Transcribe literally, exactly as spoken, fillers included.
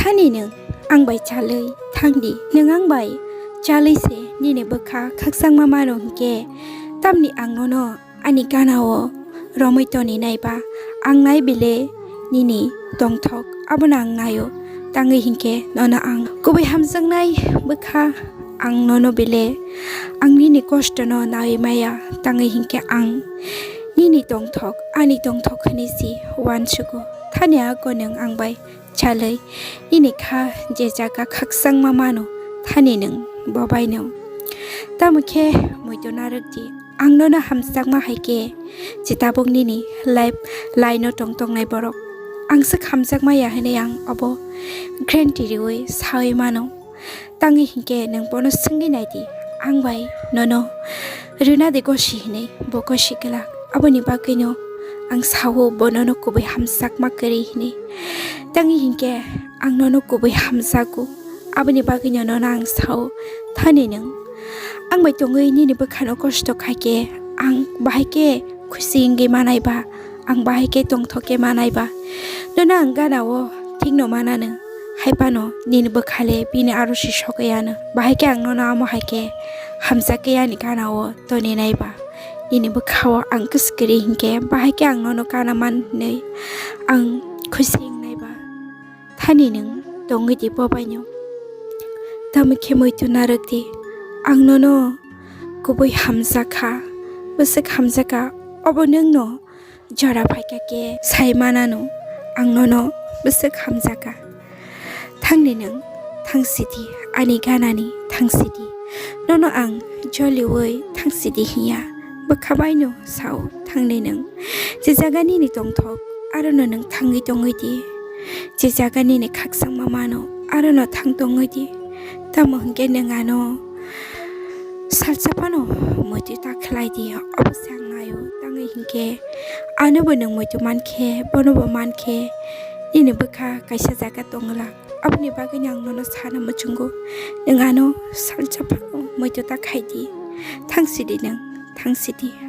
Ani nwng ang bai chalwi thangdi. Nwng ang bai chalwi se nini bwkha khakchangma mano hinkhe, tamni ang nono ani ganao romwi toni naiba, ang nai bile nini tongthok abono ang naio. Tangwi hinkhe nono ang kubui hamjaknai bwkha, ang nono bile ang nini kostono nawi maya, tangwi hinkhe ang nini tongthok, ani tongthok hwnwi si uansugo. Thani ako nwng ang bai chalwi nini kha je jaga khakchangma mano, thani nwng bo baino. Tamo khe muitu narwkdi, ang nono hamjakma hai khe, je tabuk nini life line-o tong tongnai borok, ang swk hamjakma ya hwnwi ang obo guarantee riui saui mano. Tangwi hinkhe nwng bono swngwi naidi, ang bai nono rwna de gosi hinwi, bo gosi glak. Aboni bagwino ang sao bo nono kubui hamjakma kwrwi hinwi. Tangwi hinkhe ang nono kubui hamjago, aboni bagwino nono ang sao. Thani nwng ang bai tongwi nini bwkhano kosto khaikhe, ang bahai khe khusi wngwi manai ba, ang bahai khe tongthok khe manai ba? Nono ang ganao thikno manano, hai phano nini bwkhale bini aro si sokwi ano. Bahai khe ang nono amo hai khe hamjakhe ani ganao toninai ba? Nini bwkhao ang kwswk kwrwi hinkhe bahai khe ang nono kana man hinwi ang khusi wngnai ba? Thani nwng tongwi di bo baino. Tamo khe muitu narwk di, ang nono kubui hamjakha, bwswk hamjakha, obo nwngno jora phaikha khe sai manano, ang nono bwswk hamjakha. Thangni nwng thangsidi, ani ganani thangsidi. Nono ang joliui thangsidi hiya, bwkha baino sao thangni nwng. Je jaga nini tongthok, arono nwng thangwi tongwi di. Je jaga nini khakchangma mano, arono thang tongwi di. Tamo hwnkhe nwng ano salsa phano muitu ta khlai di, obo se ang naio. Tangwi hinkhe anobo nwng muitu mankhe, bonobo mankhe, nini bwkha kaisa jaga tongwlak. Aboni bagwino ang nono sana muchungo, nwng ano salsa phano muitu ta khai di. Thangsidi nwng, thangsidi.